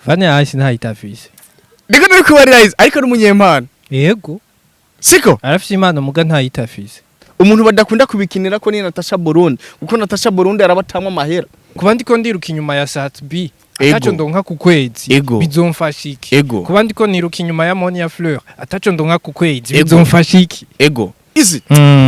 Vania Ice ntahita afise. Niko nari kubarira Ice, ariko n'umunyempano. Yego. Siko? Arafise impano, muga ntahita afise. Umuntu badakunda kubikinira ko ni Natasha Burundi, kuko Natasha Burundi arabatamwa amahera. Kuba ndiko ndiruka inyuma ya Sat B, Ego. ataco ndonka ku kwezi, Ego. bizomfasha iki? Ego. Kuba ndiko niruka inyuma ya Monia Fleur, ataco ndonka ku kwezi, Ego. bizomfasha iki? Ego. Izi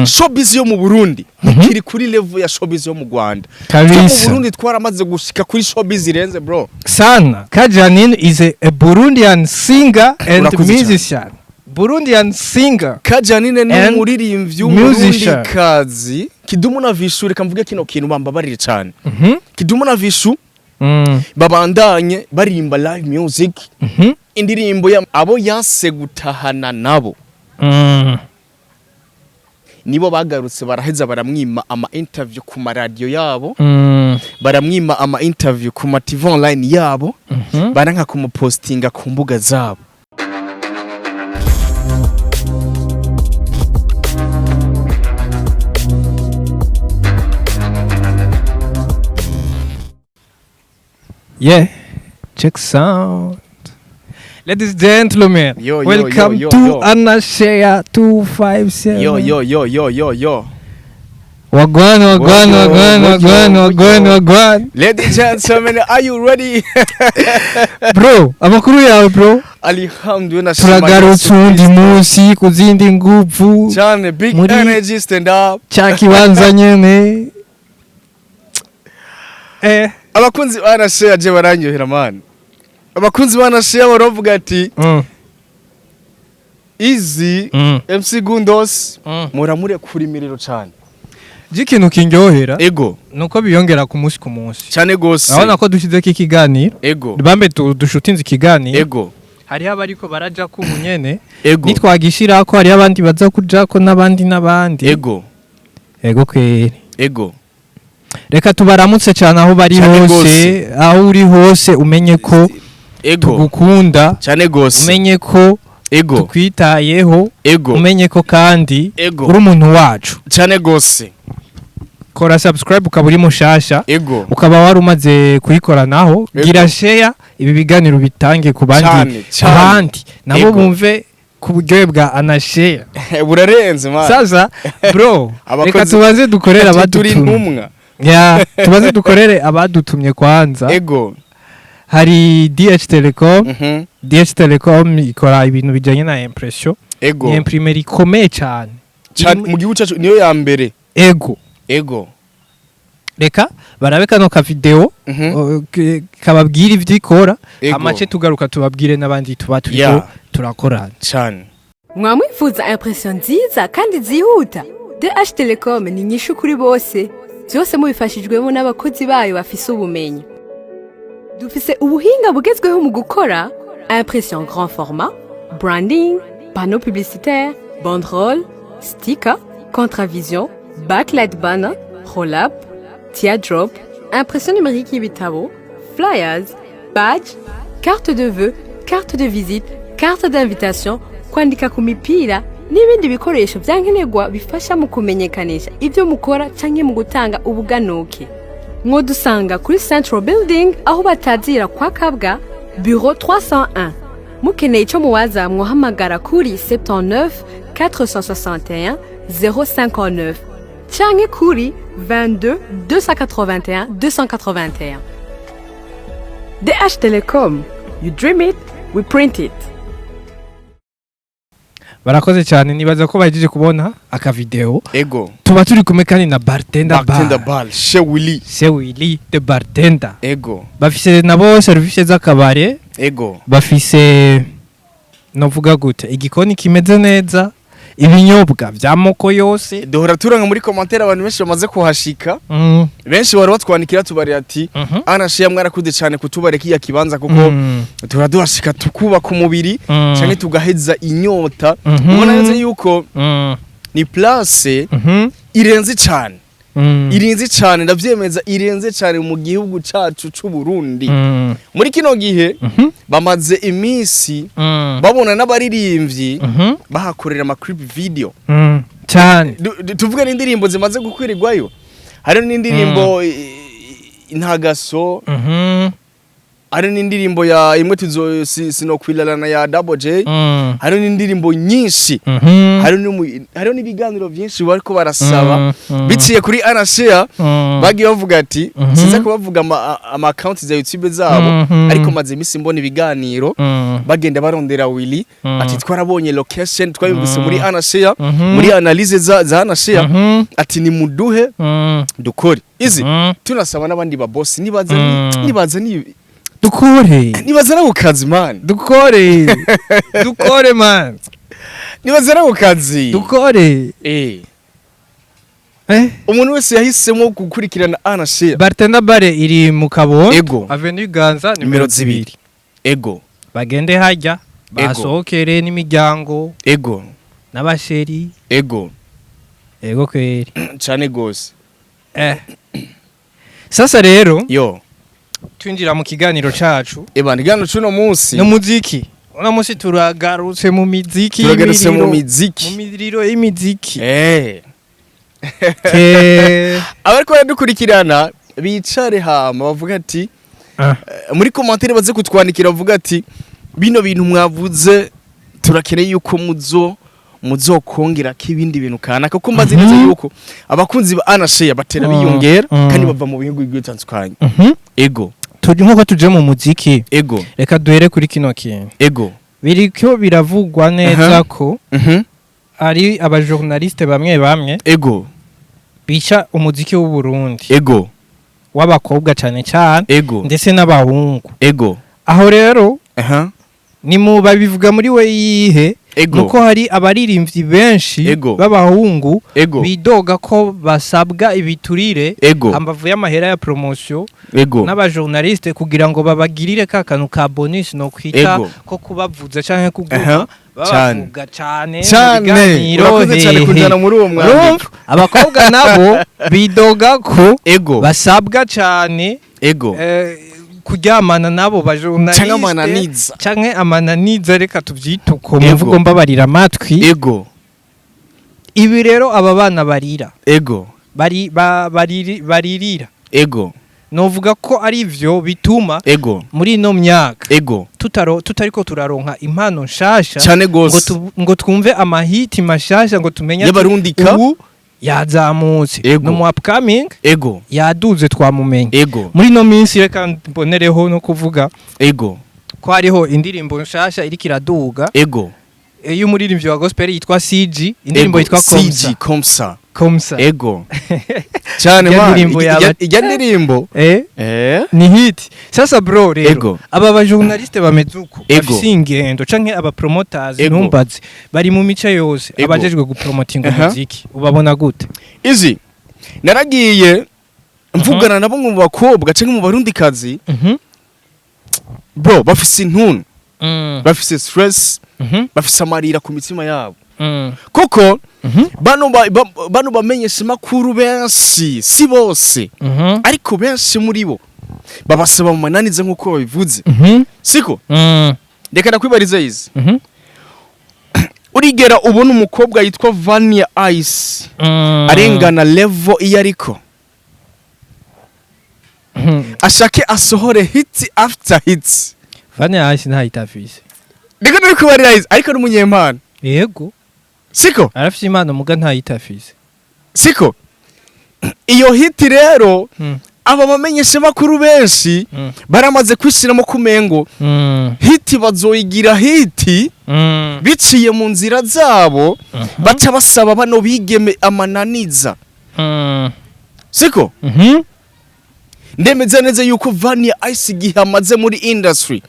showbiz yo mu Burundi ikiri kuri level ya showbiz yo mu Rwanda. Twe mu Kabisa. Burundi twaramaze gushika kuri showbiz irenze, bro. Sana. Kajanine is a Burundian singer and Urakoze cyane. musician. Burundian singer. Kajanine ni And umuririmbyi musician. w'umurundikazi. Kidumu na Vishu, reka mvuge kino kintu, bambabarire cyane. Kidumu na Vishu babandanye baririmba live music, indirimbo ya abo yanse gutahana nabo, nibo bagarutse baraheza baramwima ama interview ku maradiyo yabo, baramwima ama interview ku ma TV online yabo, baranka kumupostinga ku mbuga zabo. Yeah. Check sound. Ladies and gentlemen, Yo, yo, welcome yo, yo, to yo. Anashare 257. Yo yo yo yo yo yo. Wagwan, wagwan, Yo, wagwan, yo, wagwan, yo, wagwan, yo. wagwan. Ladies and gentlemen, are you ready? Bro, amakuru yawe, bro? Alhamdulillah. Turagarutse uwundi munsi ku zindi nguvu. Cyane, big Muri- energy, stand up. Cya kibanza nyene. Abakunzi ba Anashare je baranyohera, man. Abakunzi ba Anashare baravuga ati Easy MC Gundos, muramure kuri miriro cyane. Je, ikintu kindyohera Ego. nuko biyongera ku munsi ku munsi. Cyane gose. Urabona ko dushyizeko ikiganiro, Ego. bambe dushutinze ikiganiro, Ego. hariho abariko baraja ku nyene. Ego. Nitwagishirako, hariho abandi baza kujako, n'abandi n'abandi. Ego. Ego kweri. Ego. Reka tubaramutse cyane aho bari Cyane hose. gose. Aho uri hose, umenye ko Ego. tugukunda, Cyane gose. umenye ko Ego. tukwitayeho, Ego. umenye ko kandi Ego. uri umuntu wacu. Cyane gose. Kora subscribe ukaba uri mushasha, Ego. ukaba wari umaze kuyikora naho, Ego. gira share, ibi biganiro bitange ku bandi, Cyane, ku cyane. bandi nabo Ego. bumve ku buryohe bwa Anashare. Burarenze, man. Sasa bro, Abakozi- reka tubanze dukorere Turi abadutumye. intumwa. Ya, tubanze dukorere abadutumye kwanza. Ego. Hari DH Telecom. DH Telecom ikora ibintu bijyanye na impression. Ego. Ni imprimerie ikomeye cyane. Cyane, mu gihugu cyacu niyo ya mbere. Ego. Ego. Reka barabe kano ka video kababwira ivyo ikora, Ego. amace tugaruka tubabwire n'abandi tuba turiko Yeah. turakorana. Cyane. Mwamwifuza impression nziza kandi zihuta? DH Telecom ni inyishu kuri bose, byose mubifashijwemo n'abakozi bayo bafise ubumenyi. Dufise ubuhinga bugezweho mu gukora impression grand format, branding, panneau publicitaire, banderole, sticker, contravision, backlight banner, roll-up, teardrop, impression numérique y'ibitabo, flyers, badge, carte de vœux, carte de visite, carte d'invitation, kwandika ku mipira n'ibindi bikoresho byankenerwa bifasha mu kumenyekanisha ibyo mukora canke mu gutanga ubuganuke. Mwodusanga kuri Central Building, aho batazira kwa Kabwa, bureau 301. Mukeneye ico muwaza, mwohamagara kuri 79 461 059 canke kuri 22 281 281. DH Telecom, you dream it, we print it. Barakoze cyane, nibaza ko bahejeje kubona akavideo. Ego. Tuba turi kumwe kandi na Bartender Bartender Bar. Bar Chez Willy. Chez Willy the Bartender. Ego. Bafise nabo serivisi z'akabare. Ego. Bafise, novuga gute, igikoni kimeze neza, ibinyobwa by'amoko yose. Duhora turanga muri commentaire abantu benshi bamaze kuhashika. Benshi bari batwandikira tubarira ati Anashare, mwarakuze cyane kutubareka iya kibanza, kuko turaduhashika tukubaka umubiri canke tugaheza inyota. Ubona neza yuko ni place irenze cyane. Irenze cyane, ndavyemeza, irenze cyane mu gihugu cacu c'u Burundi. Muri kino gihe bamaze iminsi babona n'abaririmbyi bahakorera ama clip video. Cyane. Tuvuge n'indirimbo zimaze gukwirirwayo, hari n'indirimbo intagaso. Hari n'indirimbo ya imwe tuzo sinokwilalana ya Double J. Hari n'indirimbo nyinshi. Hariho n'ibiganiro byinshi bariko barasaba biciye kuri Anashare. Bagiye bavuga ati, sinza kubavuga ama account za YouTube zabo, ariko maze iminsi mbona ibiganiro bagenda barondera Willy, ati twarabonye location, twayumvise muri Anashare, muri analyse za Anashare, ati ni muduhe dukore izi. Tunasaba n'abandi ba boss nibaza nibaza ni Dukore. Nibaza no kazi, man. Dukore, dukore, man. Nibaza no kazi. Dukore. Umuntu wese yahisemo gukurikirana Anashare. Bartender Bar iri mu Kabondo, Avenue Ganza nimero nimero 2. 2. Bagende hajya basohokere n'imiryango n'abasheri. Ego kweri. Cane gose. Sasa rero yo twinjira mu kiganiro cacu. Ebana, igano cuno munsi n'umuziki. Uno munsi turagarutse mu miziki turagarutse mu y'imiriro. miziki. Mu miriro y'imiziki. Abariko baradukurikirana bicare hama bavuga ati, muri commentaire baze kutwandikira bavuga ati bino bintu mwavuze turakeneye yuko muzokongera ko ibindi bintu kanaka, kuko mbazi neza yuko abakunzi ba Anashare batera biyongera kandi bava mu bihugu bigiye bitandukanye. Ego. Turi nkuko tuje mu muziki, reka duhere kuri kino kintu. Biriko biravugwa neza ko ari abajournaliste bamwe bamwe bica umuziki w'u Burundi w'abakobwa cane cane, ndetse n'abahungu. Aho rero ni mu babivuga muri we yihe? Nuko hari abaririmbyi benshi b'abahungu bidoga ko basabwa ibiturire hambavu y'amahera ya promotion n'abajournaliste kugira ngo babagirire ka kantu ka bonus no kwita ko kubavuza canke kuguma babavuga cane mu Cane. biganiro. Urakoze cyane Hehe. kunjana muri uwo mwandiko. Urumva? Abakobwa nabo bidoga ko basabwa cane kuryamana nabo bajournaliste Canke amananiza. Canke amananiza, reka tuvyite uko, muvugo mbabarira amatwi. Ibi rero aba bana barira, bari baririra, novuga ko ari ivyo bituma muri ino myaka tutariko turaronka impano nshasha Cane ngo, gose. ngo twumve amahiti mashasha, ngo tumenye ati, Y'abarundika. ubu yazamutse, no mu upcoming yaduze, twamumenye. Muri ino minsi reka mbonereho no kuvuga ko hariho indirimbo nshasha iriko iraduga y'umuririmbyi wa gospel yitwa CG, indirimbo yitwa Komsa. CG Komsa. Komsa. Ego cyane, Ijya man. ndirimbo Ijya ndirimbo ni hit. Sasa bro, rero aba bajournaliste bameze uko, bafise ingendo canke aba promoters, ntumbaze, bari mu mice yose, abajejwe gupromotinga umuziki, ubabona gute? Izi naragiye mvugana nabo mu bakobwa canke mu barundikazi, bro, bafise intuntu, bafise stress, bafise amarira ku mitima yabo, kuko bano bamenyesha makuru benshi, si bose, ariko benshi muri bo babasaba mu mananiza nk'uko babivuze, siko? Reka ndakwibariza izi: urigera ubona umukobwa yitwa Vania Ice arengana level iyo ariko ashake asohore hit after hit? Vania Ice ntahita afise. Reka ndabikubarira izi, ariko n'umunyempano. Yego. Siko? Arafise impano, muga ntahita afise. Siko? Iyo hit rero, aba bamenyesha makuru benshi baramaze kwishiramo kumengo hit bazoyigira hit biciye mu nzira zabo, baca basaba bano bigeme amananiza, siko? Ndemeza neza yuko Vania Ice igihe amaze muri industry,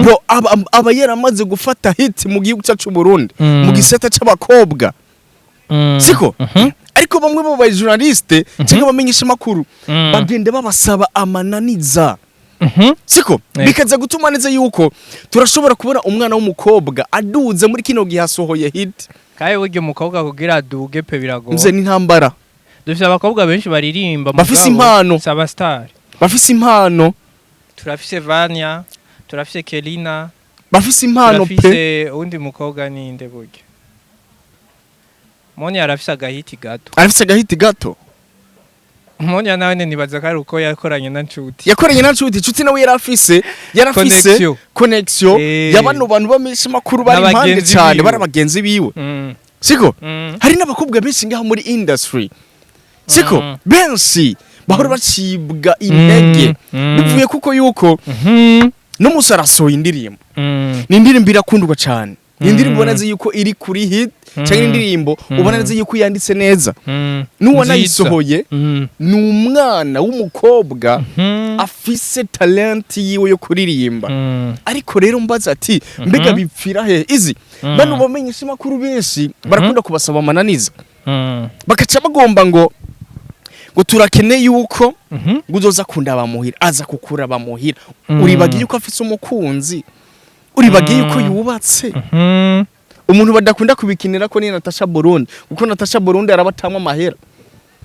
bro, aba yaramaze gufata hit mu gihugu cyacu Burundi, mu gisata c'abakobwa, siko? Ariko bamwe mu ba journaliste cyangwa abamenyesha makuru bagenda babasaba amananiza, siko? Bikaza gutuma neza yuko turashobora kubona umwana w'umukobwa aduze muri kino gihe asohoye hit. Kaye burya umukobwa kugira aduge pe biragoye. Mze n'intambara. Dufise abakobwa benshi baririmba Bafise mugabo impano. si abastar. Bafise impano. Turafise Vania, turafise Kelina, Bafise impano pe. Turafise uwundi mukobwa ninde burya? Moni arafise agahiti gato. Arafise agahiti gato. Monia nawe nibaza ko ari uko yakoranye na Nshuti. Yakoranye na Nshuti. Nshuti nawe yari afise Connection. connection ya bano bantu bamenshi makuru bari impande N'abagenzi cyane, biwe. bari abagenzi biwe, siko? Hari n'abakobwa benshi ngaho muri industry, siko? Benshi bahora bacibwa intege bivuye kuko yuko n'umunsi arasohoye indirimbo, ni indirimbo irakundwa cyane, ni indirimbo ubona neza yuko iri kuri hit, cyangwa indirimbo ubona neza yuko yanditse neza, n'uwanayisohoye ni umwana w'umukobwa afise talent yiwe yo kuririmba. Ariko rero mbaza ati mbega bipfira he? Izi bano bamenyesha makuru benshi barakunda kubasaba amananiza, bakaca bagomba ngo turakeneye yuko ngo uzoza kundaba muhira, aza kukuraba muhira. Uribagiye yuko afise umukunzi, uribagiye yuko yubatse. Umuntu badakunda kubikinira ko ni Natasha Burundi, kuko Natasha Burundi arabatamwa amahera.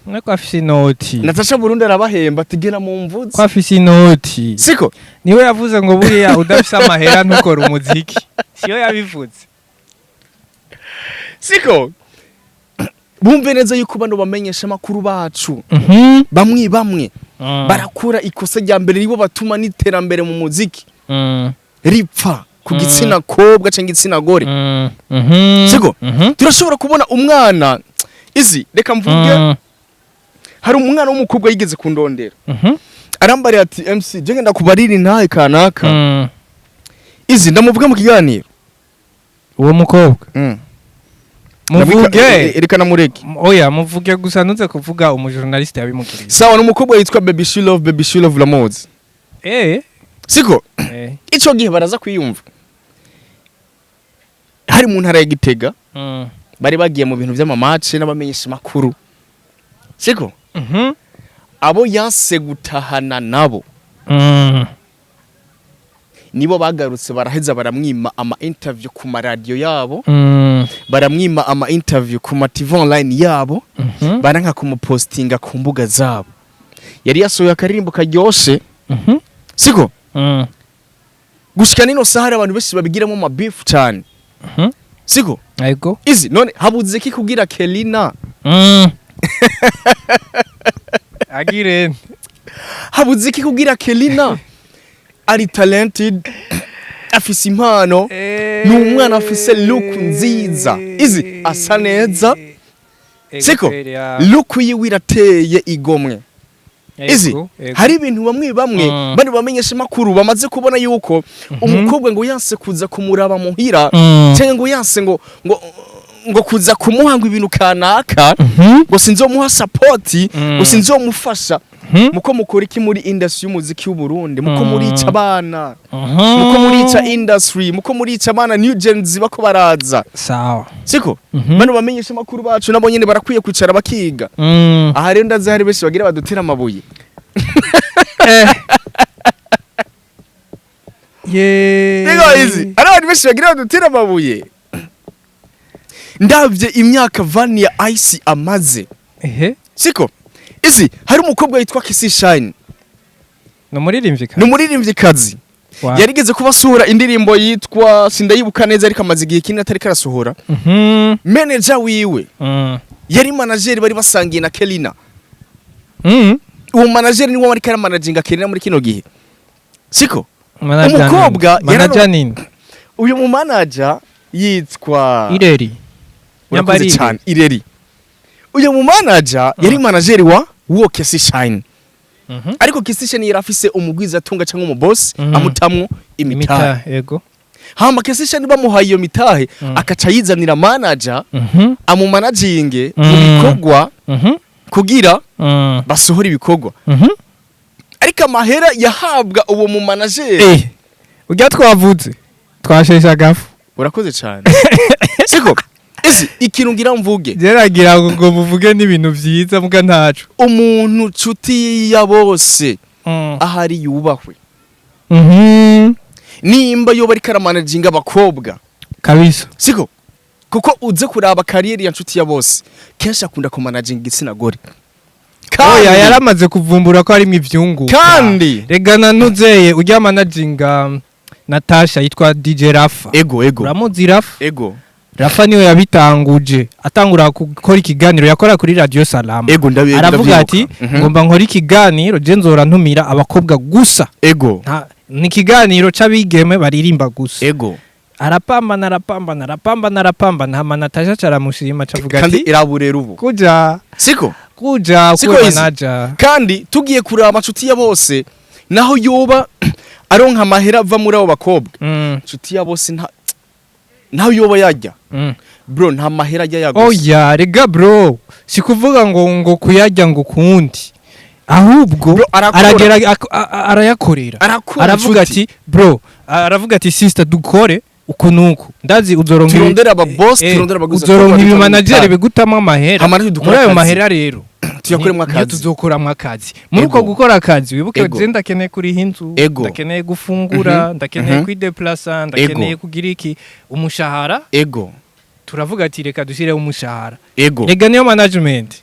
Nako afise inoti. Natasha Burundi arabahemba atigera mu mvuzi. Ko afise inoti. Siko? Niwe yavuze ngo buriya udafise amahera ntukora umuziki, siyo yabivuze? Siko? Bumve neza yuko bano bamenyesha amakuru bacu bamwe bamwe barakora ikosa rya mbere, ribo batuma n'iterambere mu muziki ripfa ku gitsina kobwa cyangwa igitsina gore. Siko? Turashobora kubona umwana izi, reka mvuge, hari umwana w'umukobwa yigeze kundondera, arambariye ati: "MC, je ngenda kubarira intahe kanaka." Izi ndamuvuga mu kiganiro? Uwo mukobwa muvuge. Reka namureke. Oya, muvuge gusa ntuze kuvuga umujournaliste yabimugiriye. Sawa, n'umukobwa yitwa Baby Shilove. Baby Shilove uramuzi? Eh. Siko? Eh. Ico gihe baraza kwiyumva, hari mu ntara ya Gitega, bari bagiye mu bintu vy'amamace n'abamenyesha makuru, siko? Abo yanse gutahana nabo nibo bagarutse baraheza baramwima ama interview ku maradiyo yabo, baramwima ama interview ku ma TV online yabo, baranka kumupostinga ku mbuga zabo. Yari yasohoye akaririmbo karyoshe, siko? Gushika nino saha hari abantu benshi babigiramo ama beef cyane, siko? Ego. Izi none habuze ki kugira Kelina Agire. Habuze iki kugira Kelina ari talented, afise impano, ni umwana afise look nziza, izi asa neza, siko? Look yiwe irateye igomwe. Izi hari ibintu bamwe bamwe bano bamenyesha makuru bamaze kubona yuko umukobwa ngo yanse kuza kumuraba muhira, cyangwa ngo yanse ngo kuza kumuha ngo ibintu kanaka, ngo sinzomuha support, ngo sinzomufasha. Muko mukora iki muri industry y'umuziki w'u Burundi? Muko murica abana, muko murica industry, muko murica abana new gens bako baraza. Sawa. Siko? Bano bamenyesha makuru bacu nabo nyene barakwiye kwicara bakiga. Aha rero ndazi hari benshi bagira badutera amabuye. Ye. Nigo izi ari abantu benshi bagira badutera amabuye. Ndavye imyaka Vania Ice amaze, siko? Izi hari umukobwa yitwa Kissy Shine. Ni umuririmbyi? Ni umuririmvyikazi. Yarigeze kuba asohora indirimbo yitwa, sindayibuka neza, ariko amaze igihe kinini atari karasohora. Manager wiwe yari manager bari basangiye na Kelina. Uwo manager niwe wari karamanaginga Kelina muri kino gihe, siko? Manager. Umukobwa ninde? Manager ninde? Uyu mu manager yitwa Ireri. Urakoze Nyambarire. cyane, Ireri. Uyu mu manager yari manager wa wo Kissy Shine, ariko Kissy Shine yari afise umugwiza atunga cyangwa umuboss amutamwo imitahe. Imitahe, yego. Hama Kissy Shine bamuhaye iyo mitahe, akaca yizanira manager amumanaginge mu bikorwa kugira basohora ibikorwa, ariko amahera yahabwa uwo mu manager. Urya twavuze twasheshe agafu. Urakoze cyane, siko? Ese ikintu ngira mvuge, Geragira ngo muvuge n'ibintu vyiza muga ntaco. Umuntu nshuti ya bose ahari yubahwe. Nimba yoba ariko aramanaginga abakobwa, Kabisa. siko? Kuko uze kuraba carrière ya nshuti ya bose, kenshi akunda kumanaginga igitsina gore. Oya, yaramaze kuvumbura ko harimo ivyunguka. Kandi rega nanuzeye urya managinga Natasha yitwa DJ Rafa. Ego. Uramuzi Rafa? Ego. Rafa niwe yabitanguje, atangura gukora ikiganiro yakora kuri Radio Salama. Ego, ndabiye. Aravuga ati: "Ngomba nkora ikiganiro, je nzora ntumira abakobwa gusa." Ni ikiganiro c'abigeme baririmba gusa. Arapambana, arapambana, arapambana, arapambana, hama Natasha caramushima, cavuga Kandi ati: iraburera ubu. "Kuja Siko? kuja Siko kuba izi? manager." Kandi tugiye kuraba amacuti ya bose, naho yoba aronka amahera ava muri abo bakobwa, inshuti ya bose nta naho yoba yajya, bro, nta mahera ajya yagusa. Oya rega bro, si kuvuga ngo kuyarya ngo kundi, ahubwo Bro, arakora. Aragera arayakorera. Arakora. Aravuga Inshuti. ati: "Bro," aravuga ati: "Sister, dukore uku nuku, ndazi uzoronka Turondere aba boss, turondere abaguzi, uzoronka tukora ibi manager bitanu. bigutamo amahera." Hama natwe dukore Muri ayo akazi. mahera rero Tuyakoremo niyo akazi. tuzokoramo akazi. Muri uko gukora akazi, wibuke je ndakeneye kuriha inzu, ndakeneye gufungura, ndakeneye kwideplasa, ndakeneye kugira iki, umushahara. Turavuga ati: "Reka dushyireho umushahara." Rega niyo management.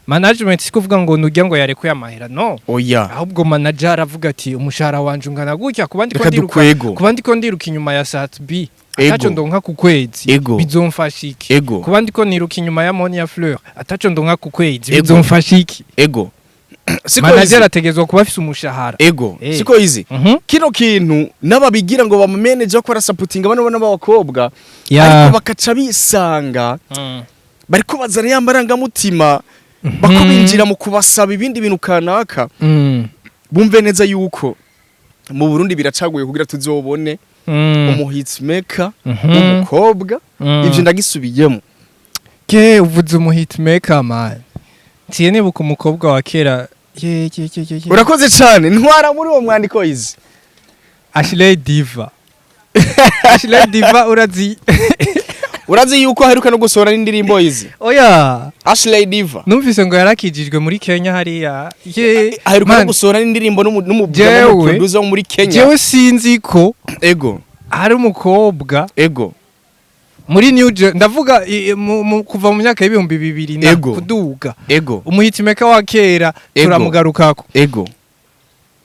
Management si kuvuga ngo nujya ngo yarekuye amahera, no. Oya. Ahubwo manager aravuga ati: "Umushahara wanje ungana gutya, kuba ndiko Reka ndiruka dukwego. kuba ndiko ndiruka inyuma ya Sat B, ataco ndonka ku kwezi, bizomfasha iki? Kuba ndiko niruka inyuma ya Monia Fleur, ataco ndonka ku kwezi, bizomfasha iki?" Siko Manager izi? ategerezwa kuba afise umushahara. Ego. Siko izi? Kino kintu n'ababigira ngo bamameneje ko arasupportinga bano bana b'abakobwa, ariko bakaca bisanga bariko bazana ya marangamutima, bako binjira mu kubasaba ibindi bintu kanaka. Bumve neza yuko mu Burundi biracaguye kugira tuzobone umuhitmaker w'umukobwa. Ivyo ndagisubiyemo. Ke uvuze umuhitmaker, man, ntiye nibuka umukobwa wa kera, ye ye ye ye ye. Urakoze cyane, ntwara muri uwo mwandiko izi. Ashley Diva, Ashley Diva, urazi? Urazi yuko aheruka no gusohora n'indirimbo izi? Oya. Ashley Diva. Numvise ngo yarakijijwe muri Kenya hariya, ye. Aheruka no Man, gusohora n'indirimbo n'umuproducer wo muri Kenya. Jewe sinzi ko hari umukobwa muri New Gen, ndavuga kuva mu myaka y'2000 na kuduga, umuhitmaker wa kera, turamugarukako,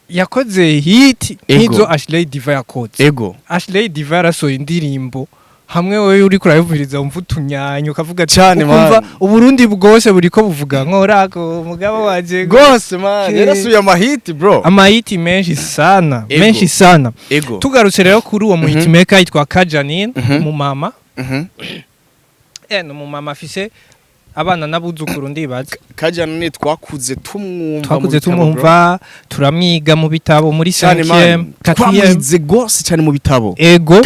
yakoze hit nk'izo Ashley Diva yakoze. Ashley Diva yarasohoye indirimbo hamwe wowe uriko urayumviriza wumva utunyanyo, ukavuga ati, Cane, ukumva man. Uburundi bwose buriko buvuga nkorako umugabo wanje. Gose, man, yarasuye amahiti, bro. Amahiti menshi sana, menshi sana. Tugarutse rero kuri uwo muhitmaker yitwa Kajanine, umumama, ni umumama afise abana n'abuzukuru, ndibaza. Kajana twakuze tumwumva mu Twakuze bitabo, bro. tumwumva, turamwiga mu bitabo muri Cyane, 5e, man. 4e. Twamwize gose cyane mu bitabo.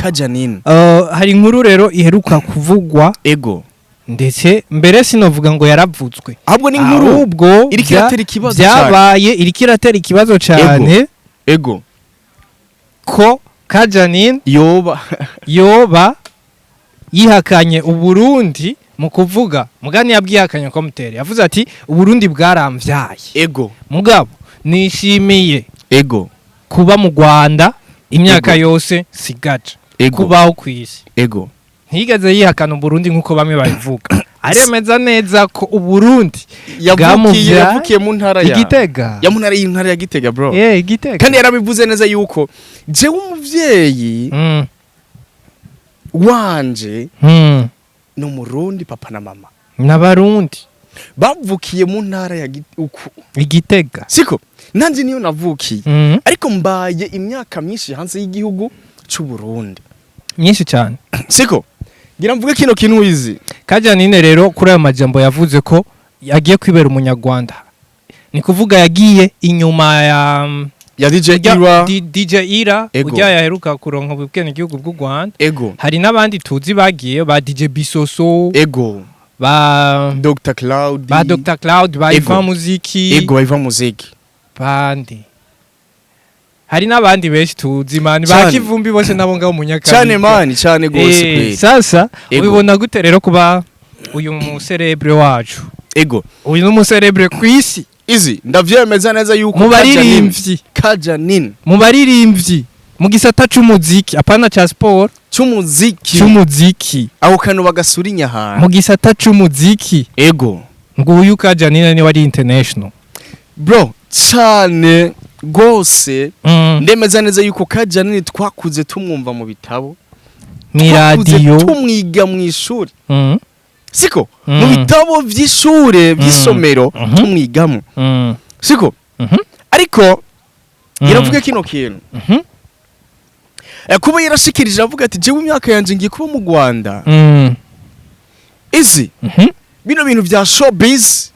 Kajanine. Hari inkuru rero iheruka kuvugwa, ndetse mbere sinovuga ngo yaravuzwe, Ahubwo ni inkuru ahubwo iriko iratera ikibazo cyane. byabaye, iriko iratera ikibazo cyane, ko Kajanine yoba yoba yihakanye Uburundi mu kuvuga mugani, yabwihakanye ko mutere yavuze ati: "Uburundi bwaramvyaye, mugabo nishimiye kuba mu Rwanda imyaka yose sigaje kubaho ku isi." Ntiyigeze yihakana Uburundi nk'uko bamwe babivuga, aremeza neza ko Uburundi Yavukiye bwamuvyaye. Yavukiye mu ntara ya Igitega. Ya mu ntara y'intara ya Gitega, bro. Igitega. Kandi yarabivuze neza yuko jewe umuvyeyi wanje ni Umurundi, papa na mama N'abarundi. bavukiye mu ntara ya uku Igitega. Siko nanje niyo navukiye, ariko mbaye imyaka myinshi hanze y'igihugu c'u Burundi. Myinshi cyane. Siko ngira mvuge kino kintu wizi. Kajanine rero, kuri ayo majambo yavuze ko yagiye kwibera Umunyarwanda, ni kuvuga yagiye inyuma ya Ya DJ Ira. DJ Ira, ujya yaheruka kuronka ubwenegihugu bw'u Rwanda. Hari n'abandi tuzi bagiye, ba DJ Bisoso, ba Dr Cloud. Ba Dr Cloud, ba Ivan Muziki. Ego, Ivan Muziki. Bandi, hari n'abandi benshi tuzi, man, ba Kivumbi bose nabo ngaho mu Nyakabiga. Cyane, man, cyane gose kweli. Sasa ubibona gute rero kuba uyu mucélèbre wacu, uyu ni umucélèbre ku isi? Izi ndavyemeza neza yuko Mu baririmbyi, Kajanine mu baririmbyi, mu gisata c'umuziki, apana ca sport, c'umuziki, c'umuziki, aho kantu bagasura inyahana. Mu gisata c'umuziki, nguyu Kajanine niwe ari international. Bro, cyane gose. Ndemeza neza yuko Kajanine twakuze tumwumva mu bitabo. Mw'iradiyo. Tumwiga mu ishuri, siko? Mm. Mu bitabo vy'ishure, vy'isomero, tumwigamo, siko? Mhm. Ariko iravuga kino kintu. Kuba yarashikirije avuga ati: "Jewe imyaka yanje ngiye kuba mu Rwanda." Izi bino bintu vya showbiz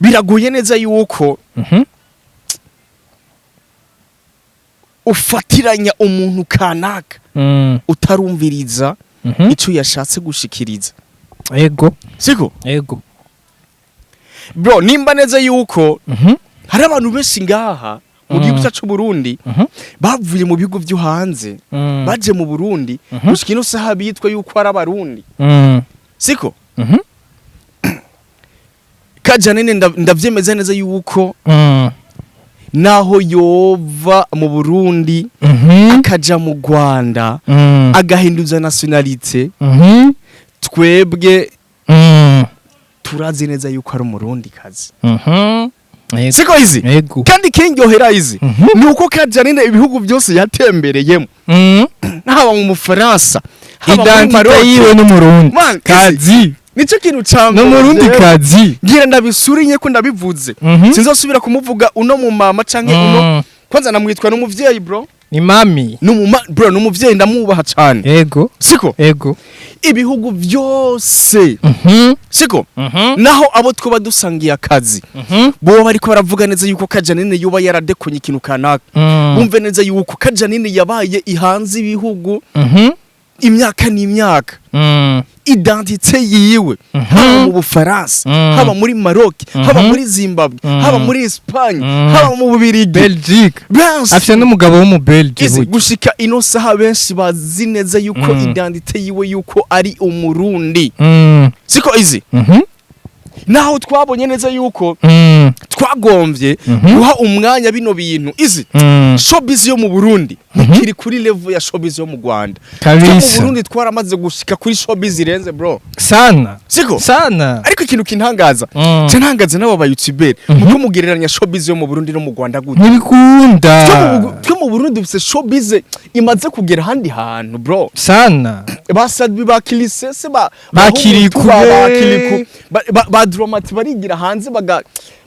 biragoye neza yuko ufatiranya umuntu kanaka utarumviriza ico yashatse gushikiriza, siko? Ego. Bro, nimba neza yuko hari abantu benshi ngaha mu gihugu cyacu Burundi bavuye mu bihugu vyo hanze, baje mu Burundi, gushika ino saha bitwa yuko ari Abarundi, siko? Mhm. Kajanene ndavyemeza neza yuko naho yova mu Burundi akaja mu Rwanda, agahinduza nationalité, twebwe turazi neza yuko ari Umurundi kazi, Ego. siko izi? Ego. Kandi kindyohera izi ni uko Kajanine ibihugu byose yatembereyemo, haba mu Bufaransa, haba muri Identité Maroc. yiwe n'Umurundi Man, kazi. Nicyo kintu ca mbere N'Umurundi jewe. kazi. Ngira ndabisurinye ko ndabivuze, sinzosubira kumuvuga uno mu mama canke uno. Kwanza namwitwa n'umuvyeyi, bro. Ni mami. N'umuma, bro, n'umuvyeyi, ndamwubaha cane, Ego. siko? Ego. Ibihugu byose, siko? Mhm. Naho abo twaba dusangiye akazi bo bariko baravuga neza yuko Kajanine yoba yaradekonye ikintu kanaka, bumve neza yuko Kajanine yabaye ihanze ibihugu imyaka n'imyaka. Identité yiwe, haba mu Bufaransa, haba muri Maroc, haba muri Zimbabwe, haba muri Espagne, haba mu Bubirigi, Belgique. Benshi Afite n'umugabo w'Umubelge. izi Burya. Gushika ino saha benshi bazi neza yuko identité yiwe yuko ari Umurundi, siko izi? Mhm. Naho twabonye neza yuko twagomvye guha umwanya bino bintu izi, showbiz yo mu Burundi ntikiri kuri level ya showbiz yo mu Rwanda. Twe mu Burundi twaramaze gushika kuri showbiz irenze, bro, Sana. siko? Sana. Ariko ikintu kintangaza, cantangaza n'abo ba YouTuber, muko mugereranya showbiz yo mu Burundi no mu Rwanda gute? Ntibikunda. Twe mu Burundi dufise showbiz imaze kugera ahandi hantu, bro. Sana. Ba Sadbi, ba Kilisese, ba Ba Kiriku. ba Kiriku, ba Dramati barigira hanze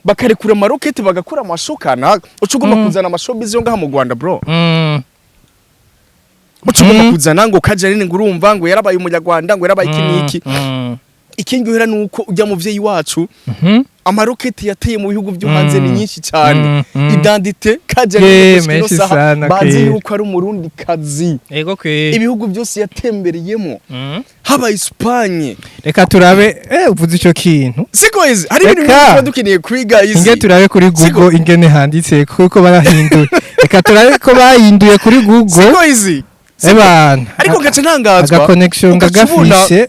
bakarekura amaroketi, bagakura amashoka kanaka. Uca ugomba kuzana amashowbiz yo ngaha mu Rwanda, bro. Uca ugomba kuzana ngo Kajanine, ngo urumva ngo yarabaye Umunyarwanda, ngo yarabaye iki n'iki. Ikindyohera ni uko ujya muvyeyi wacu, amaroketi yateye mu bihugu byo hanze ni nyinshi cyane. Identité Kajanine gushika ino Menshi saha sana bazi kweri. yuko ari Umurundi kazi. Ego kwe. Ibihugu byose yatembereyemo, haba Espagne. Reka turabe, uvuze ico kintu. Siko izi? Hari ibintu Reka. byinshi tuba dukeneye kwiga izi. Inge turabe kuri Siko. Google ingene handitse, kuko barahinduye. Reka turabe ko bahinduye kuri Google. Siko izi? Siko. Ebana. Ariko ngaca ntangazwa, Aga connection gagafise.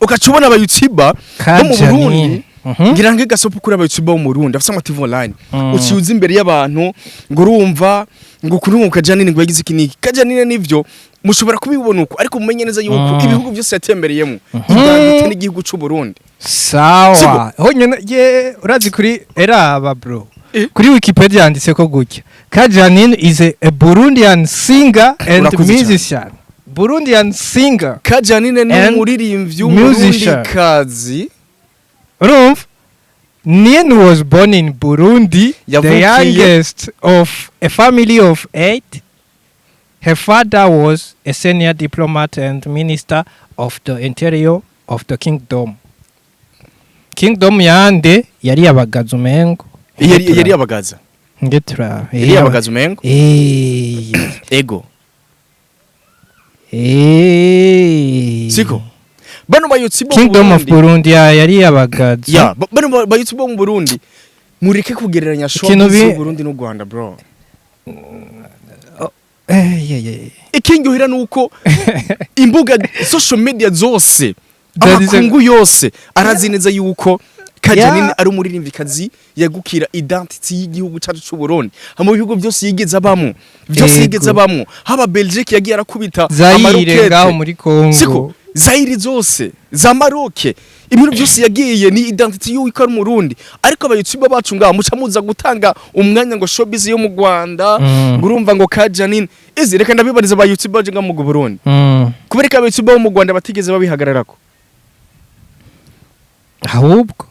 ugaca ubona abayutuba bo mu Kajanine. Burundi, ngira ngo gasopo kuri abayutuba bo mu Burundi afise ama TV online, uciye uza imbere y'abantu ngo urumva ngo kuri ngo Kajanine ngo yagize iki niki. Kajanine nivyo mushobora kubibona uko, ariko mumenye neza yuko ibihugu byose yatembereyemo, identité n'igihugu c'u Burundi. Sawa. Honyene ye urazi kuri eraba, bro. Eh. Kuri Wikipedia yanditse ko gutya: Kajanine is a Burundian singer and Urakoze cyane. musician. Burundian singer. Kajanine ni And umuririmbyi musician. w'Umurundikazi. Urumva? Nien was born in Burundi, the youngest of a family of eight. Her father was a senior diplomat and minister of the interior of the kingdom. Kingdom yande yari Abagaza umengo. Yari Abagaza. Ngetura. Yari Abagaza umengo. Ego. Siko bano bayutsi bo mu Kingdom of Burundi. Burundi yari Abagaza. Ya, bano bayutsi bo mu Burundi, mureke kugereranya Ikintu showbiz y'u Burundi n'u Rwanda, bro. Yeah. Ikindyohera nuko imbuga social media zose, That is amakungu yose arazi neza yuko Kajanine ari umuririmvikazi yagukira identity y'igihugu cyacu cy'u Burundi. Mu bihugu byose yigeze abamo, byose yigeze abamo, haba Belgique yagiye arakubita Zaire, amarokete. ngaho muri Congo. Siko? Zaire zose, za Maroc, ibintu byose yagiye ni identity y'uko ari Umurundi. Ariko aba YouTuber bacu ngaha muca muza gutanga umwanya ngo showbiz yo mu Rwanda, ngo urumva ngo kaja nini. Izi reka ndabibariza aba YouTuber baje ngaha mu Burundi, kubera ko aba YouTuber bo mu Rwanda batigeze babihagararako. Ahubwo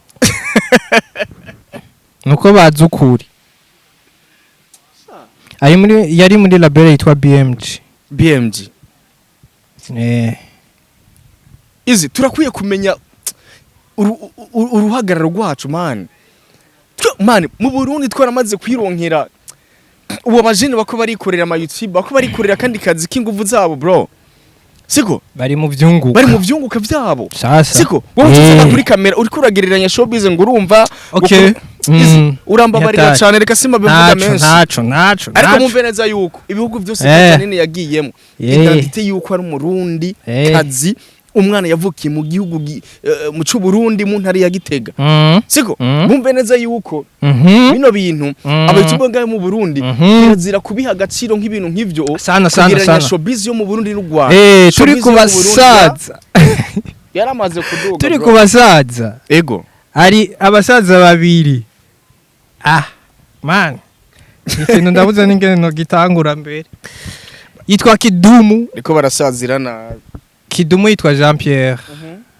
nuko bazi ukuri, ari muri, yari muri label yitwa BMG. BMG. Eh. Izi turakwiye kumenya uruhagararo rwacu, man. Man, mu Burundi twaramaze kwironkera ubu abajene bako barikorera ama YouTube, bako barikorera kandi kazi k'inguvu zabo, bro, siko? Bari mu vyunguka. Bari mu vyunguka vyabo. Sasa. Siko wowe utuza kuri kamera uriko uragereranya showbiz ngo urumva Izi, urambabarira Yataye. cyane, reka simba bivuga Ntaco. menshi. Ntaco, ntaco. Ariko Ntaco. mumve neza yuko ibihugu byose Tanzania yagiyemo, identité yuko ari Umurundi kazi, umwana yavukiye mu gihugu mu c'u Burundi, mu ntara ya Gitega, siko? Bumve neza yuko bino bintu abayituba ngaho mu Burundi kirazira kubiha agaciro nk'ibintu nk'ivyo, Sana sana. kugereranya Sana. showbiz yo mu Burundi n'u Rwanda. Turi Showbiz yo ku mu Burundi basaza. yaramaze kuduga, Turi bro. ku basaza. Ego. Hari abasaza babiri. Ah, man. Ikintu ndabuze n'ingene no gitangura mbere. Yitwa Kidumu. Riko barasazira nabi. Kidumu yitwa Jean Pierre.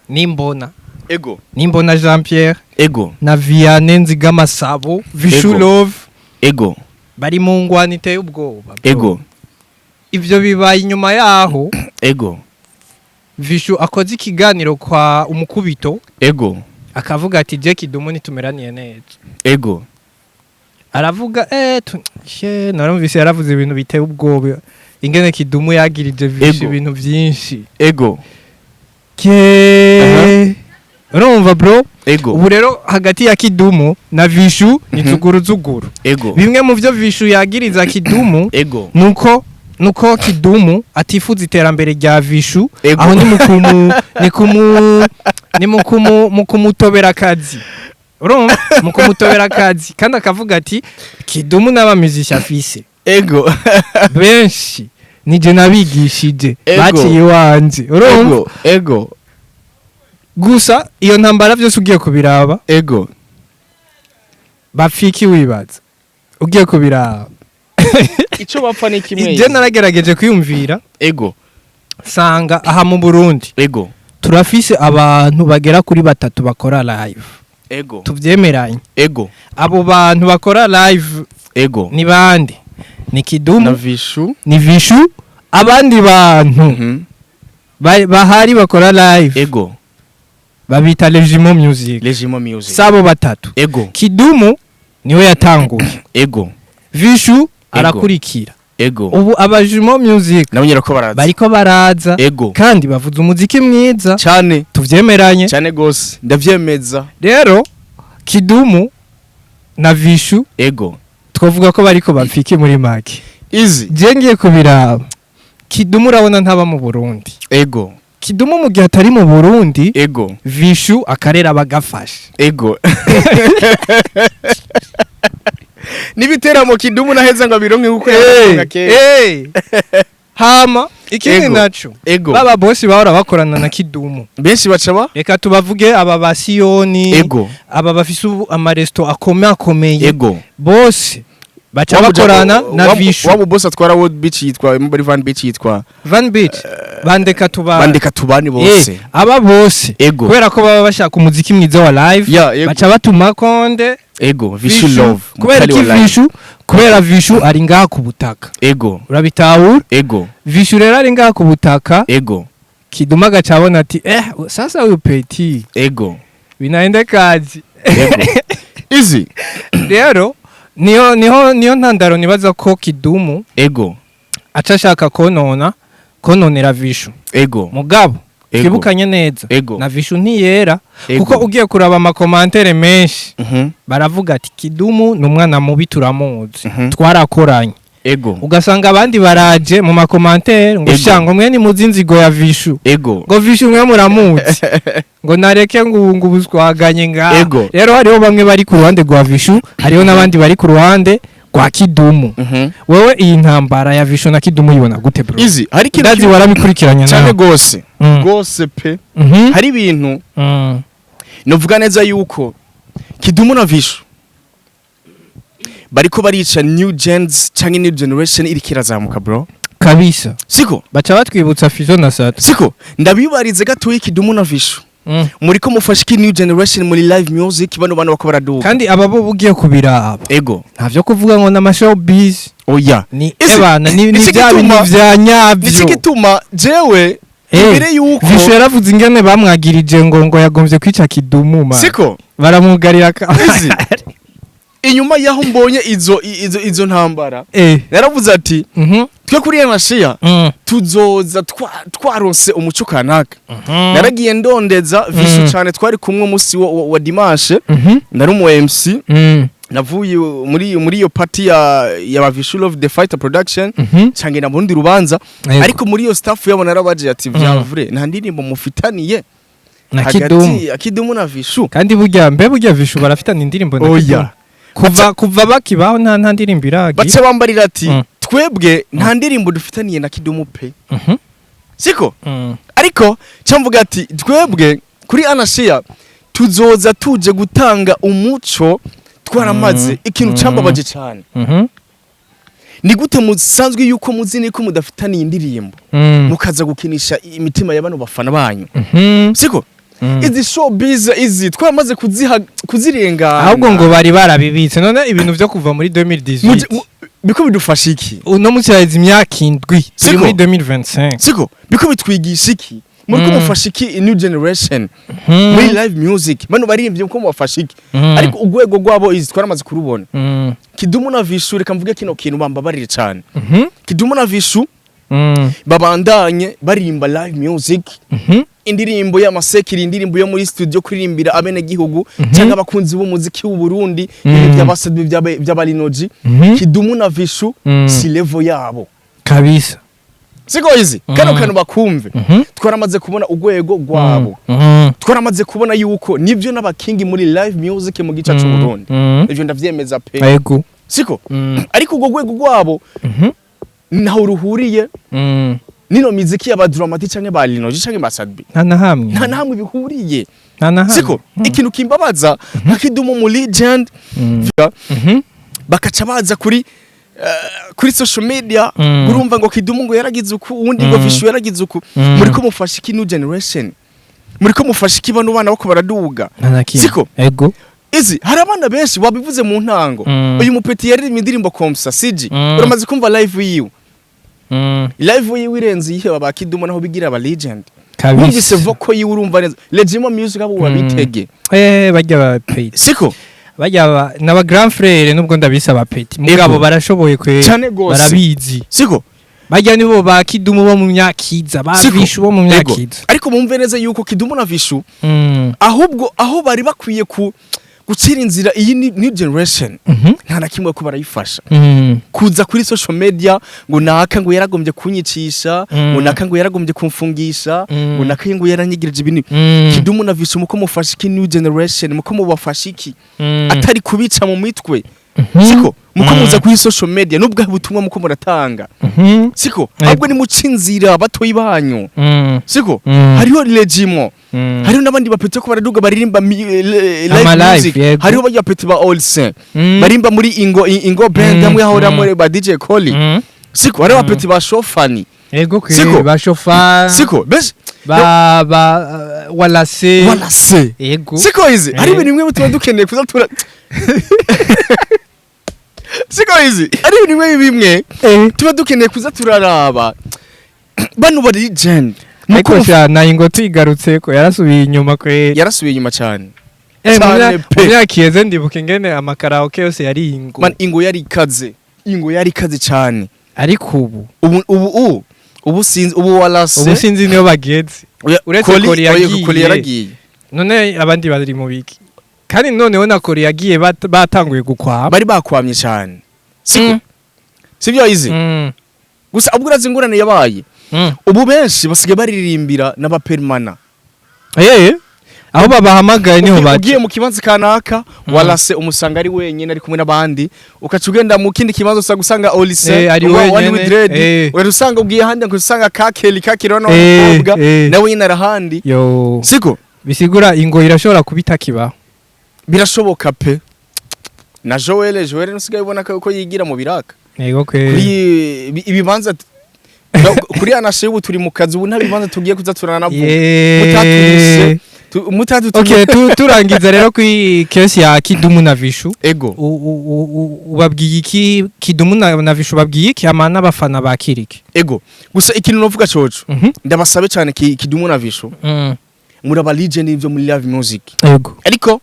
Nimbona. Ego. Nimbona Jean Pierre Ego. na Vianney Nzigamasabo, Vishu Ego. Love, Ego. bari mu ngwano iteye ubwoba, bro. Ego. Ivyo bibaye inyuma yaho Ego. Vishu akoze ikiganiro kwa Umukubito, Ego. akavuga ati: "Je Kidumu nitumeraniye neza." Ego. Aravuga she narumvise yaravuze ibintu biteye ubwoba, ingene Kidumu yagirije Vishu Ego. ibintu vyinshi. Ego. Ke urumva, bro? Ego. Ubu rero hagati ya Kidumu na Vishu ni zuguru zuguru. Ego. Bimwe mu vyo Vishu yagiriza Kidumu Ego. nuko Kidumu atifuza iterambere rya Vishu. Ego. Aho ni mukumu ni kumu ni mukumu mu kumutobera akazi, urumva, mu kumutobera akazi, kandi akavuga ati Kidumu n'abamuzisha afise Ego. benshi nije nabigishije, Ego. baciye iwanje, urumva? Ego. Ego. Gusa iyo ntambara byose ugiye kubiraba, Ego. bapfiki wibaza ugiye kubiraba? Ico bapfa ni kimwe. Je naragerageje kwiyumvira, Ego. sanga aha mu Burundi Ego. turafise abantu bagera kuri batatu bakora live. Ego. Tuvyemeranye? Ego. Abo bantu bakora live Ego. ni bande? Ni Kidumu, Na Vishu. ni Vishu. Abandi bantu bahari bakora live Ego. babita Legimo Music. Legimo Music. Sabo batatu. Ego. Kidumu niwe yatanguye. Ego. Vishu arakurikira. Ego. Ubu abajimo Music Nabo nyine ko baraza. bariko baraza, Ego. kandi bavuza umuziki mwiza. Cyane. Tuvyemeranye? Cyane gose, ndavyemeza. Rero Kidumu na Vishu Ego. twavuga ko bariko bafike muri make. Easy. Je ngiye kubiraba, Kidumu urabona ntaba mu Burundi. Ego. Kidumu mu gihe atari mu Burundi, Ego. Vishu akarera bagafasha. Ego. Nibiteramo Kidumu naheza ngo abironke kuko yaronka kera. Hama ikindi Ego. naco, Ego. baba bosi bahora bakorana na Kidumu, Benshi baca ba reka tubavuge, aba basiyoni, Ego. aba bafise ubu amaresto akomeye akomeye, Ego. bose baca bakorana na Vishu. Waba boss atwara World Beach yitwa muri Van Beach yitwa Van Beach, bandeka tuba Bandeka tubani bose. Aba bose, Ego. kubera ko baba bashaka umuziki mwiza wa live, Ya, ego. baca batuma konde Ego, Vishu Love. Kubera Mukali iki? wa live. Vishu, kubera Vishu ari ngaha ku butaka. Ego. Urabitahura? Ego. Vishu rero ari ngaha ku butaka. Ego. Kiduma agaca abona ati: "Sasa huyu petit Ego. binaenda kazi." Ego. Easy. Rero niyo ntandaro nibaza ko Kidumu Ego. aca ashaka kononera Vishu. Ego. Mugabo Ego. twibukanye neza, Ego. na Vishu ntiyera, Ego. kuko ugiye kuraba ama commentaires menshi, baravuga ati: "Kidumu ni umwana mubi, turamuzi, twarakoranye." Ego. Ugasanga abandi baraje mu ma commentaires ngo Ego. sha, ngo mwe ni muzi inzigo ya Vishu, Ego. ngo Vishu mwe muramuzi, ngo nareke ngo ubuswaganye ngaha. Ego. Rero hariho bamwe bari ku ruhande rwa Vishu, hariho n'abandi bari ku ruhande Rwa Kidumu. Wewe iyi ntambara ya Vishu na Kidumu uyibona gute, bro? Izi hari ikintu Ndazi warabikurikiranye cyane nawe. Gose gose pe. Hari ibintu novuga neza yuko Kidumu na Vishu bariko barica new gens canke new generation iriko irazamuka, bro. Kabisa. Siko? Baca batwibutsa Fizo na Sat. Siko? Ndabibarize gatoyi, Kidumu na Vishu, muriko mufasha iki new generation muri live music, bano bana bako baraduga? Kandi aba bo ugiye kubiraba, Ego. ntavyo kuvuga ngo n'ama showbiz. Oya. Ni ebana ni ese bya bintu vya nicyo nyabyo. gituma jewe imbere yuko Vishu yaravuze ingene bamwagirije ngo yagomvye kwica Kidumu, man. Siko? Baramugarira Izi inyuma yaho mbonye izo ntambara, naravuze ati twe kuri Emashiya tuzoza twaronse umuco kanaka. Naragiye ndondeza Vishu cyane, twari kumwe umunsi wa dimanche, nari umu MC. Navuye muri iyo party ya ba Vishu Love the Fighter Production, cange na bundi rubanza. Ariko muri iyo staff yabo narabaje ati vya vrai, nta ndirimbo mufitaniye na Kidumu? Hagati ya Kidumu na Vishu? Kandi burya mbe burya Vishu barafitanye indirimbo na Oya. Kidumu? Kuva bakibaho nta ndirimbo iragira. Baca bambarira ati twebwe nta ndirimbo dufitaniye na Kidumu pe. Siko? Ariko cyamvuga ati twebwe kuri Anashiya tuzoza tuje gutanga umuco twaramaze. Ikintu cyambabaje cyane, ni gute musanzwe yuko muzi niko mudafitaniye indirimbo, mukaza gukinisha imitima ya bano bafana banyu? Siko? Izi showbiz izi twaramaze kuziha, kuzirengana. Ahubwo ngo bari barabibitse, none ibintu vyo kuva muri 2018 Biko bidufasha iki? Uno munsi haheze imyaka 7, turi Siko? muri 2025. Siko? Biko bitwigisha iki? Muri ko mufasha iki new generation muri live music? Bano baririmbye ko mubafasha iki? Ariko urwego rwabo izi twaramaze kurubona. Kidumu na Vishu, reka mvuge kino kintu, bambabarire cyane. Kidumu na Vishu babandanye baririmba live music, indirimbo y'amasekiri, indirimbo yo muri studio, kuririmbira abenegihugu cyangwa abakunzi b'umuziki w'u Burundi, ibi by'abasadwi, by'abarinoji. Kidumu na Vishu si level yabo. Kabisa. Siko izi? Kano kantu bakumve. Twaramaze kubona urwego rwabo. Twaramaze kubona yuko nibyo n'abakingi muri live music mu gice cy'u Burundi. Ivyo ndavyemeza pe. Siko? Ariko urwo rwego rwabo ntaho ruhuriye nino miziki y'aba Drama-T canke ba Linoji canke ba Sadbi. Nta na hamwe. Nta na hamwe bihuriye. Nta na hamwe. Siko? Ikintu kimbabaza nka Kidumu mu legend, bakaca baza kuri social media, urumva ngo Kidumu ngo yaragize uku, uwundi ngo Vishu yaragize uku. Muriko mufasha iki new generation? Muriko mufasha iki bano bana bako baraduga? Nta na kimwe. Siko? Ego. Izi hari abana benshi wabivuze mu ntango. Uyu mupeti yaririmba indirimbo Komsa CG, uramaze kumva live yiwe? Live yiwe irenze ihe ba Kidumu naho bigira aba legend. Wumvise vocal yiwe, urumva neza Legimo Music abo wabitege. Barya ba petit. Siko? Barya ba n'aba grand frère, nubwo ndabisa ba petit, mugabo barashoboye kwe. Cane gose. Barabizi. Siko? Barya nibo ba Kidumu bo mu myakiza, ba Siko? Vishu bo mu Ego. myakiza. Ariko mumve neza yuko Kidumu na Vishu, ahubwo aho bari bakwiye ku gucira inzira iyi new generation, nta na kimwe ko barayifasha. Kuza kuri social media ngo naka ngo yaragombye kunyicisha, ngo naka ngo yaragombye kumfungisha, ngo naka ngo yaranyigirije ibintu. Kidumu na Vishu, muko mufasha iki new generation? Muko mubafasha iki atari kubica mu mitwe? Siko? Muko muza kuri social media nubwo butumwa muko muratanga, siko? Ahubwo ni muca inzira batoyi banyu. Siko? Hariho Legimo, hariho n'abandi bapete ko baraduga baririmba live Ama live, music. Yego. Hariho bajya pete ba Olsen barimba muri ingo band, hamwe hahora muri ba DJ Colly. Siko? Hariho abapete ba Shofani. Ego kwe. Siko? Ba shofa. Siko? Bese Ba walase. Wala se. Ego. Siko izi hari ibintu bimwe tuba dukeneye kuza tura, siko? Izi hari ibintu bimwe bimwe tuba dukeneye kuza turaraba bano bari legend. Ariko sha na ingo tuyigarutse ko yarasubiye inyuma kwe. Yarasubiye inyuma cyane. Mu Cyane pe. myaka iheze ndibuka ingene amakaraoke yose yari ingo. Man, ingo yari ikaze, ingo yari ikaze cyane. Ariko ubu Ubu sinzi, ubu walase. Ubu sinzi niyo bageze. Oya, uretse Koli- Koli oya, yagiye. Koli yaragiye. None abandi bari mu biki? Kandi noneho na Koli yagiye batanguye gukwama. Bari bakwamye cyane, siko? Sibyo izi? Gusa ubwo urazi ingorane yabaye, ubu benshi basigaye baririmbira n'abapermana. Aho babahamagaye niho baje. Ugiye mu kibanza kanaka, warase umusanga ari wenyine, ari kumwe n'abandi. Ukaca ugenda mu kindi kibanza, usanga Olise ari uwa wenyene, One with Red. Ugahita usanga ugiye ahandi, usanga Kakeli Kakeli no mukobwa nawe nyine arahandi. Yo. Siko? Bisigura ingo irashobora kuba itakibaho. Birashoboka pe. Na Joel nusigaye ubona ko yigira mu biraka. Yego kwe. Kuri ibibanza kuri anashe ubu turi mu kazi, ubu nta bibanza tugiye kuza turanavuga. Mutaturise mutatu. Okay, turangiza rero kuri case ya Kidumu na Vishu. Ego. Ubabwiye iki Kidumu na Vishu, babwiye iki ama n'abafana ba Kiriki? Ego, gusa ikintu novuga coco, ndabasabe cyane Kidumu na Vishu, muri aba legend byo muri live music, ariko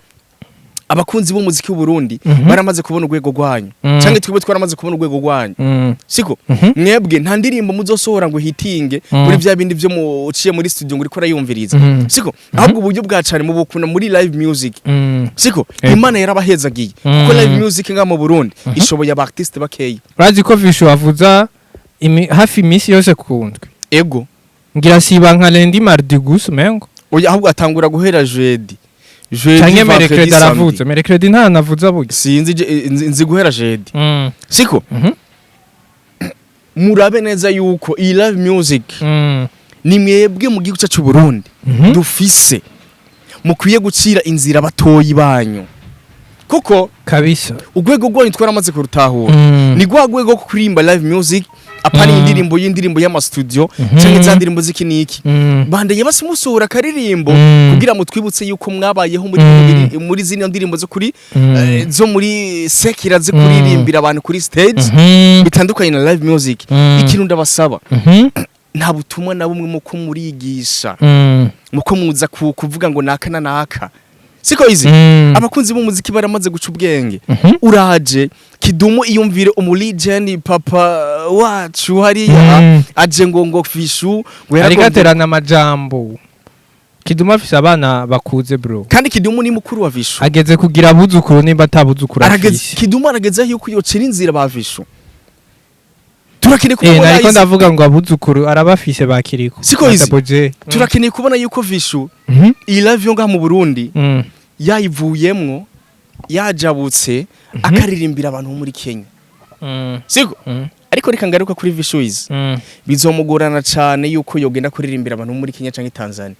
abakunzi b'umuziki w'u Burundi baramaze kubona urwego rwanyu, cyangwa twebwe twaramaze kubona urwego rwanyu, siko? Mwebwe nta ndirimbo muzosohora ngo hitinge muri bya bindi byo uciye muri studio ngo uriko urayumviriza, siko? Ahubwo uburyo bwa cyane mu bukuna muri live music, siko? Imana yarabahezagiye, kuko live music nga mu Burundi ishoboye aba artiste bakeyi. Urazi ko Vishu avuza hafi iminsi yose ku ndwi. Ego. Ngira siba nka lundi, mardi gusa umengo. Oya, ahubwo atangura guhera jeudi, jeudi, Canke vendredi, mercredi samedi. Aravuze mercredi, nta navuza burya. Sinzi, nzi guhera jeudi, siko? Murabe neza yuko iyi live music ni mwebwe mu gihugu cyacu Burundi dufise, mukwiye gucira inzira batoyi banyu, kuko urwego rwanyu twaramaze kurutahura. Ni rwa rwego rwo kuririmba live music, apana indirimbo y'indirimbo y'amastudio cyangwa za ndirimbo z'iki n'iki. Bandanye basimusohora akaririmbo kugira ngo twibutse yuko mwabayeho muri muri zino ndirimbo zo kuri zo muri sekira, zo kuririmbira abantu kuri stage, bitandukanye na live music. Ikintu ndabasaba, nta butumwa na bumwe muko murigisha, muko muza kuvuga ngo naka na naka, siko izi? Abakunzi b'umuziki baramaze guca ubwenge. Uraje Kidumu, iyumvire umu legend, papa wacu hariya, aje ngo Fishu ngo Ariko aterana amajambo. Kidumu afise abana bakuze, bro. Kandi Kidumu ni mukuru wa Vishu. Ageze kugira abuzukuru nimba atabuzukuru Arageze. afise. Kidumu arageze yuko yocira inzira ba Vishu. Turakeneye Eh, kubona nariko ndavuga ngo abuzukuru arabafise bakiriko. Siko izi? Double J. Turakeneye kubona yuko Vishu iyi live yo ngaha mu Burundi yayivuyemwo, yajabutse, akaririmbira abantu bo muri Kenya, siko? Ariko reka ngaruka kuri Vishu izi, bizomugorana cyane yuko yogenda kuririmbira abantu bo muri Kenya cyangwa Tanzania.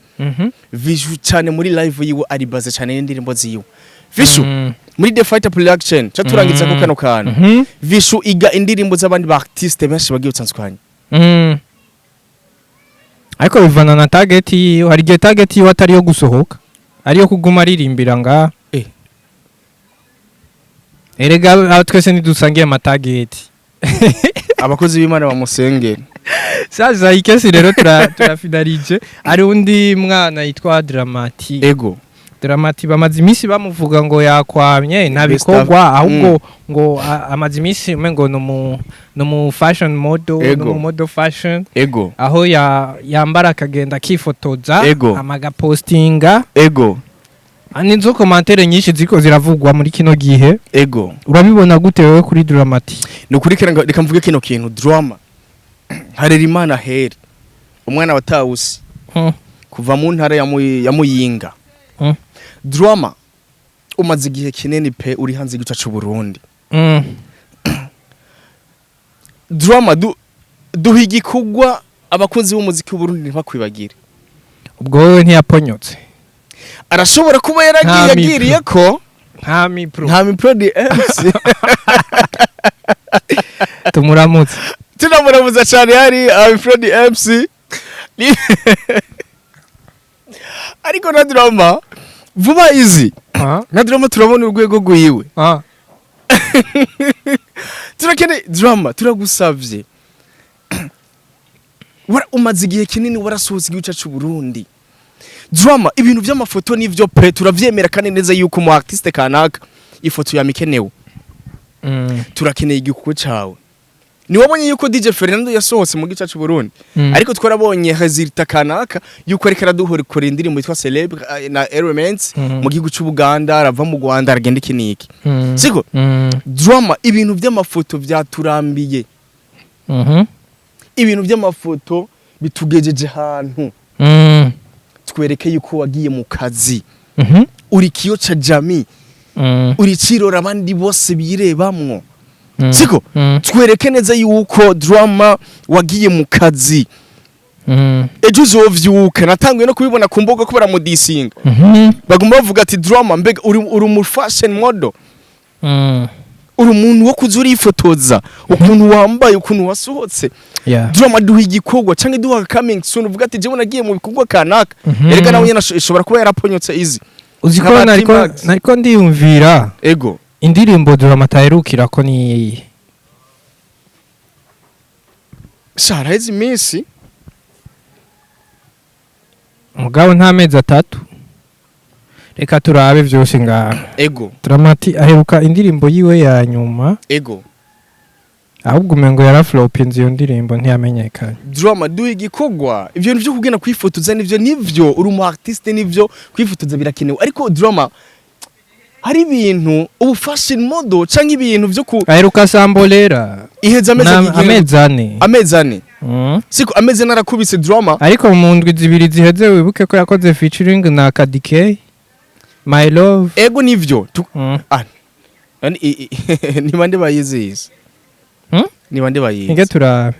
Vishu cyane muri live yiwe ari baze cyane n'indirimbo ziwe. Vishu muri The Fighter Production ca turangiza ko kano kantu. Vishu iga indirimbo z'abandi ba artiste benshi bagiye batandukanye. Ariko bivana na target yiwe. Hari igihe target yiwe atari yo gusohoka, ariyo kuguma aririmbira nga. Erega twese ntidusangiye ama target. Abakozi b'Imana bamusengera. Sasa ikesi rero turafinalije. Hari undi mwana yitwa Dramati. Ego. Dramati bamaze iminsi bamuvuga ngo yakwamye, nta bikorwa, ahubwo ngo amaze iminsi umengo no mu fashion model, no mu model fashion, aho yambara akagenda akifotoza, amagapostinga. Nizo commentaire nyinshi ziko ziravugwa muri kino gihe. Urabibona gute wewe kuri Dramati? Ni ukuri, reka mvuge kino kintu. Drama Harerimana Heri, umwana wa Tawusi kuva mu ntara ya Muyinga. Drama, umaze igihe kinini pe uri hanze igice c'u Burundi. Drama, duha igikorwa abakunzi b'umuziki w'u Burundi ntibakwibagire. Ubwo wewe ntiyaponyotse. Arashobora kuba yaragiye Nta mipro. agiriye ko Nta mipro. Nta mipro di MC. Tumuramutse. Tunamuramuza cyane hari mipro di MC. Ariko na Drama vuba izi, na Drama turabona urwego rwiwe. Turakeneye Drama, turagusavye. Umaze igihe kinini warasohotse igihugu cyacu Burundi. Drama, ibintu by'amafoto nivyo pe, turavyemera kandi neza yuko mu artiste kanaka ifoto yamikenewe. Turakeneye igikorwa cawe. Niwabonye yuko DJ Fernando yasohotse mu gihugu cyacu Burundi, ariko twarabonye résultat kanaka yuko ariko araduhora indirimbo yitwa Celebre na Elements mu gihugu cy'u Buganda, arava mu Rwanda aragenda iki niki, siko? Drama, ibintu by'amafoto byaturambiye. Ibintu by'amafoto bitugejeje ahantu. Twereke yuko wagiye mu kazi. Uri kioo cha jamii, uri cirora abandi bose birebamwo, siko? Twereke neza yuko Drama wagiye mu kazi. Ejo uzovyuka, natanguye no kubibona ku mbuga ko baramudisinga, bagomba bavuga ati: "Drama, mbega uri umu fashion model, uri umuntu wo kuza urifotoza ukuntu wambaye, ukuntu wasohotse. Drama, duha igikorwa canke duha coming soon, uvuga ati jewe nagiye mu bikorwa kanaka." Erega nawe nyene ishobora kuba yaraponyotse izi Uzi ko Nk'aba nariko T-Max. nariko ndiyumvira Ego. indirimbo Drama ataherukira ko ni Sha, haraheze iminsi. Mugabo nta mezi 3, reka turabe vyose ngaha. Ego. Dramati aheruka indirimbo yiwe ya nyuma. Ego. Ahubwo umengo yaraflopinze iyo ndirimbo, ntiyamenyekanye. Drama, duha igikorwa. Ivyo bintu vyo kugenda kwifotoza nivyo, uri umu artiste, nivyo, kwifotoza birakenewe, ariko Drama, hari ibintu ubu fashion model canke ibintu vyo ku Aheruka Sambolera. Iheza amezi Amezi 4. Amezi 4, siko? Amezi 4 arakubise Drama. Ariko mu ndwi 2 ziheze, wibuke ko yakoze featuring na Kadike, My Love. Ego, nivyo. Nani ni bande bayizihiza? Hmm? Ni bande bayizi? Nige turabe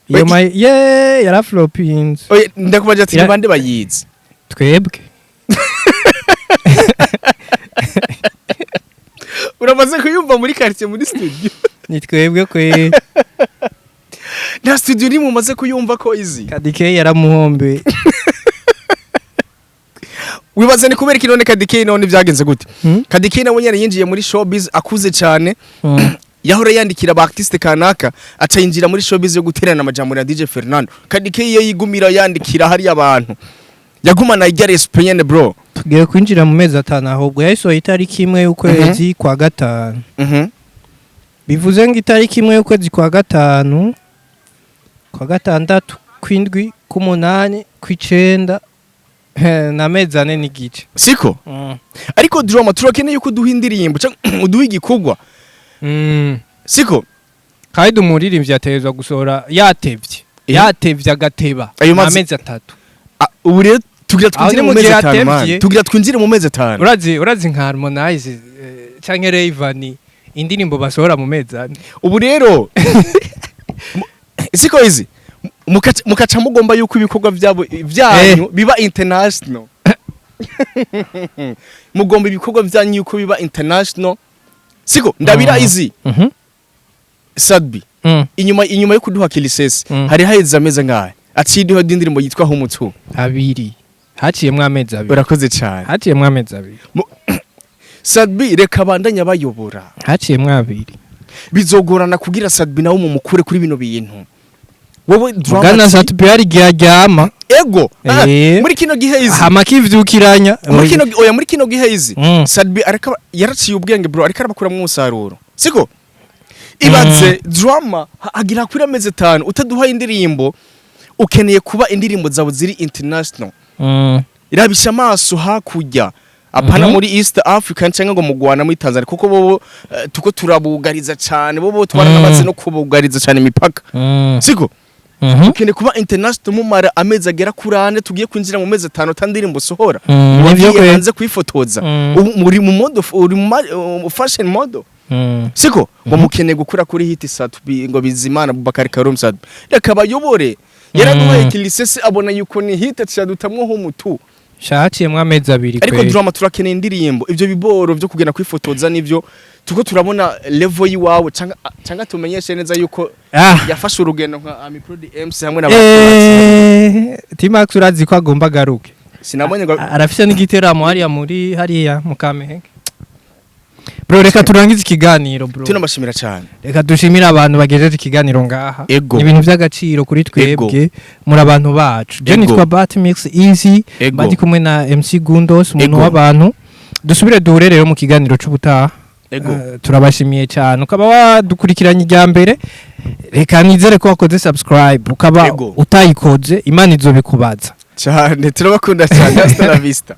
iyo. Oye, My ye yaraflopinze. Oye, ndakubaza ati ni bande bayizi? Twebwe. Uramaze kuyumva muri quartier, muri studio? Ni twebwe kwe. Nta studio nimwe umaze kuyumva ko izi? Kadike yaramuhombe. Wibaza ni kubera iki none Kadike none byagenze gute? Hmm? Kadike nawe nyene yinjiye muri showbiz akuze cyane. Yahora yandikira aba artiste kanaka, aca yinjira muri showbiz yo guterana amajambo na DJ Fernando. Kadike iyo yigumira yandikira hari abantu, yagumana ijya respect nyene, bro. Tugiye kwinjira mu mezi 5, ahubwo yayisohoye itariki 1 y'ukwezi kwa gatanu. Bivuze ngo itariki 1 y'ukwezi kwa gatanu, kwa gatandatu, kw'indwi, k'umunani, kw'icenda, ni amezi 4 n'igice. Siko? Ariko Drama, turakeneye yuko uduha indirimbo canke uduha igikorwa, siko? Kandi umuririmbyi ategerezwa gusohora yatevye, yatevye agateba Ayo ni amezi 3. Ah, ubu rero tugira Aho twinjire ni mu mu mezi gihe 5, man. atevye. Tugira twinjire mu mezi 5. Urazi nka Harmonize, canke Rayvanny, indirimbo basohora mu mezi 4. Ubu rero siko izi mukaca mugomba yuko ibikorwa byabo byanyu biba international, mugomba ibikorwa byanyu yuko biba international, siko? Ndabira izi Sadbi inyuma yo kuduha Kilisesi, hari haheze amezi ngahe acidiho indirimbo yitwa Humutu? Abiri, haciyemwo amezi 2. Urakoze cyane. Haciyemwo amezi 2. Sadbi reka bandanya bayobora. Haciyemwo 2. Bizogorana kugira Sadbi nawe mumukure kuri bino bintu. Wowe Mugana Drama T- Sadbi hari igihe aryama. Ego. Ah, muri kino gihe izi Hama akivyukiranya. Muri kino, oya, muri kino gihe izi Sadbi areka yaraciye ubwenge, bro, ariko arabakuramwo umusaruro, siko? Ibaze Drama agira kuri amezi 5 utaduhaye indirimbo. Ukeneye kuba indirimbo zawe ziri international, irabisha amaso hakurya, apana muri East Africa cyangwa ngo mu Rwanda, muri Tanzania, kuko bobo tuko turabugariza cyane, bobo twaranamaze no kubugariza cyane imipaka, siko? Ukeneye kuba international, mumara amezi agera kuri 4, tugiye kwinjira mu mezi 5 tandirimbo sohora. Nivyo Wagiye kwe. hanze kwifotoza. Ubu muri mu model, uri mu fashion model, siko? Ngo mukeneye gukura kuri hit Sat-B, ngo Bizimana Bubakari Karum Sat-B reka bayobore, yaraduhaye Kilisese, abona yuko ni hit, aciyadutamwo Humutu. Sha, haciyemwo amezi 2 Ariko kweri. Drama, turakeneye indirimbo. Ivyo biboro byo kugenda kwifotoza nivyo, tuko turabona level yiwawe, cyangwa tumenyeshe neza yuko yafashe urugendo nka Ami Pro MC hamwe na T-Max, urazi ko agomba agaruke. Sinabonye ngo Arafise n'igiteramo hariya muri hariya mu Kamenge. Bro, reka turangize ikiganiro, bro. Tunabashimira cyane. Reka dushimire abantu bagejeje ikiganiro ngaha. Ego. Ni ibintu by'agaciro kuri twebwe, muri abantu bacu. Je Ego. nitwa Batmix Easy, Ego. bari kumwe na MC Gundos, umuntu Ego. w'abantu. Dusubire duhure rero mu kiganiro c'ubutaha. Ego. Turabashimiye cyane. Ukaba wadukurikiranye irya mbere, reka nizere ko wakoze subscribe. Ukaba Ego. utayikoze, Imana izobikubaza. Cyane, turabakunda cyane. Hasta la vista.